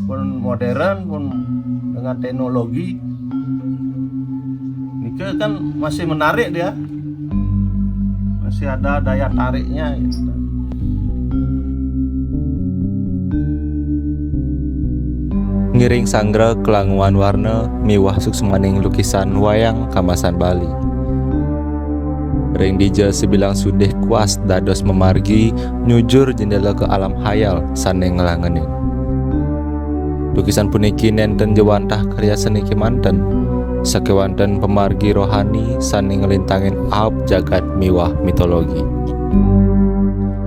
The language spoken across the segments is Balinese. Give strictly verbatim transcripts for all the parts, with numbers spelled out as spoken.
pun modern, pun dengan teknologi, niki kan masih menarik dia, masih ada daya tariknya gitu. Ngiring sanggra kelanguan warna miwah suksmaning lukisan wayang kamasan Bali. Ring dija sebilang sudih kuas dados mamargi nyujur jendela ke alam hayal sane nglangenin. Lukisan puniki nenten jawantah karya seni kemanten, sakewanten pamargi rohani sane nglintangin aab jagat miwah mitologi.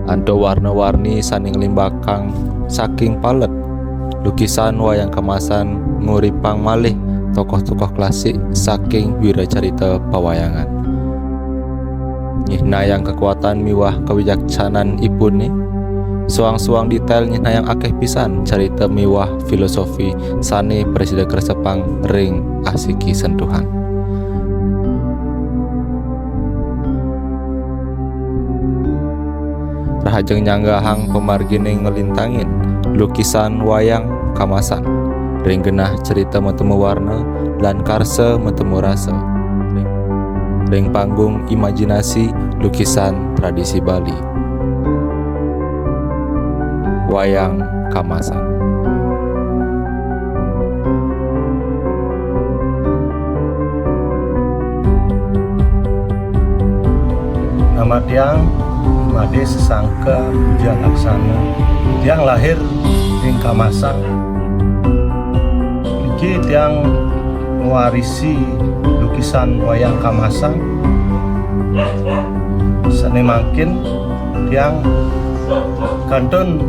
Antuk warna-warni sane nglimbakang saking palet, lukisan wayang kamasan nguripang malih tokoh-tokoh klasik saking wiracarita pawayangan. Nyihnayang kekuatan miwah kawicaksanan ipune, soang-soang detail nyihnayang akeh pisan carita miwah filosofi sane prasida kresepang ring asiki sentuhan. Rahajeng nyanggahang pamargine nglintangin lukisan wayang kamasan ring genah cerita matemu warna lan karsa matemu rasa ring, ring panggung imajinasi lukisan tradisi Bali. Wayang kamasan. Nama tiang Made Sesangka Puja Laksana. Tiang lahir ring Kamasan. Niki tiang ngwarisi lukisan wayang Kamasan. Sane mangkin tiang kantun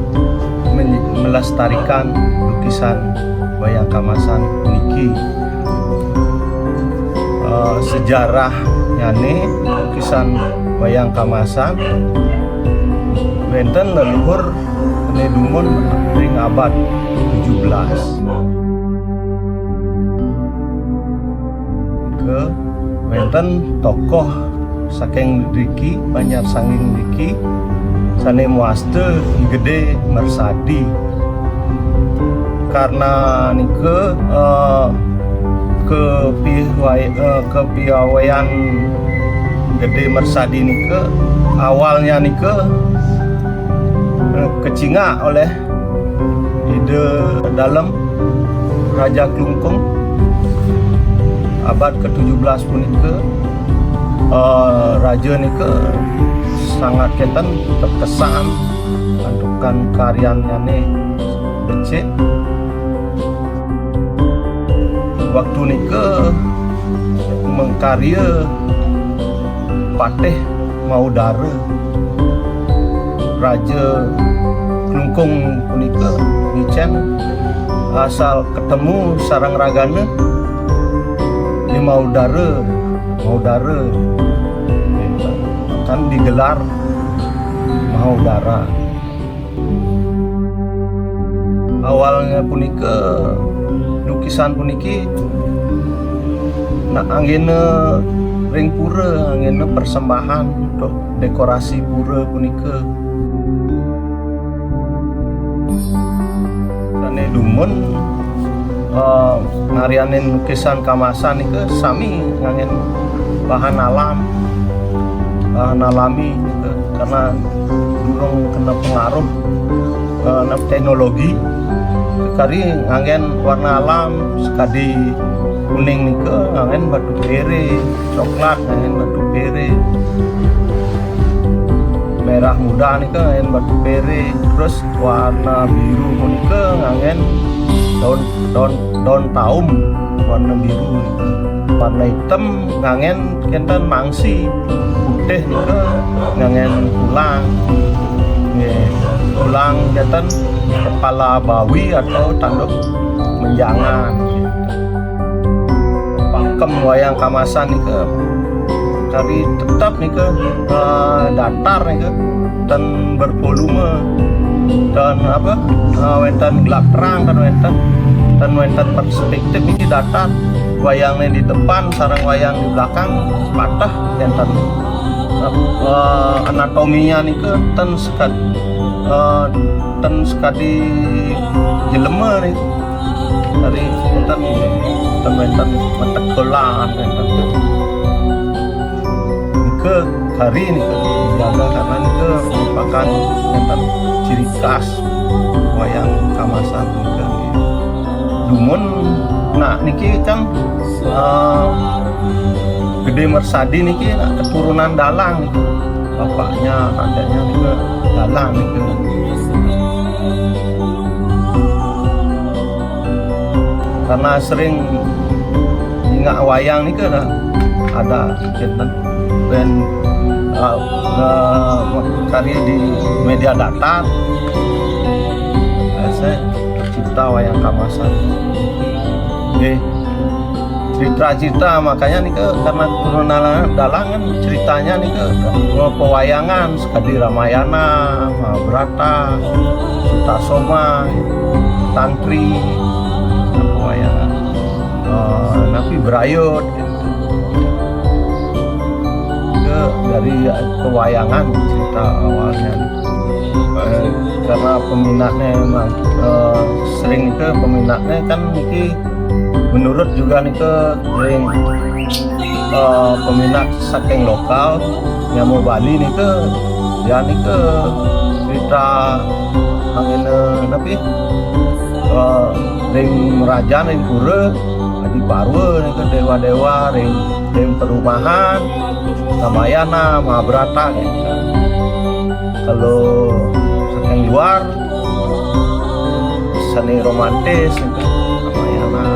men-, melestarikan lukisan wayang Kamasan niki. Eh, sejarahnyane lukisan wayang Kamasan wenten leluhur sane dumun ring abad tujuh belas. Ke wenten tokoh saking driki, Banjar Sangin driki, sane mawasta Gede Mersadi. Karna nika, eh, kepiwai-, eh, kepiawaian Gede Mersadi nika, awalnya nika, eh, kacingak oleh Ida Dalem, Raja Klungkung, abad ke tujuh belas punika, eh, raja nika sangat kenten terkesan antukan karyannyane becik. Waktu nika mengkarya Patih Maudara. Raja Klungkung punika ngicen asal ketemu sareng ragane, I Maudara, Maudara, kan digelar Maudara. Awalnya punika, lukisan puniki nak anggena ring pura, anggena persembahan untuk dekorasi pura punika. Sane dumun, eh, ngaryanin lukisan Kamasan nika sami nganggen bahan alam, bahan alami nika, karena durung kena pengaruh, eh, teknologi. Kari nganggen warna alam, sekadi kuning nika nganggen batu pere, coklat nganggen batu pere, merah muda nika nganggen batu pere, terus warna biru punika nganggen daun, daun, daun taum warna biru. Warna hitam nganggen kenten mangsi, putih nika nganggen kulang. Nggih, kulang kenten kepala bawi atau tanduk menjangan. Pakem wayang Kamasan nika kari tetap nika, eh, datar nika, ten bervolume, ten apa, eh, wenten gelap terang, ten wenten, ten wenten perspektif niki datar. Wayangnya di depan sareng wayang di belakang patah, enten, eh, anatominya nika ten sekad-, eh, ten sekadi jelema Tari wénten, wénten, wénten metek gelang, wénten. Niki tari niki dijaga karena niki merupakan wénten ciri khas wayang Kamasan niki. Dumun, nah, niki kan, eh, Gede Mersadi niki, nah, keturunan dalang niki. Bapaknya, kakeknya niki dalang niki. Karena sering ningak wayang niki, nah, ada kinten band, eh, eh, waktu tari di Media Datar. Eh, saya cipta wayang Kamasan. Nggih. Cerita-cerita, makanya niki karena keturunan dalang kan ceritanya niki, eh, pewayangan, sekadi Ramayana, Mahabharata, Sutasoma, Tantri, pewayangan. Eh, napi Brayut gitu. Ke dari pewayangan cerita awalnya. Eh, karena peminatnya emang, eh, sering ke peminatnya kan niki menurut juga niki sering, eh, peminat saking lokal nyamuk Bali niki, ya niki cerita angin, eh, napi, eh, ring raja ring pura, Adi Parwa niki dewa-dewa ring, ring perumahan, Ramayana, Mahabharata gitu. Kalau saking luar, seni romantis gitu. Ramayana,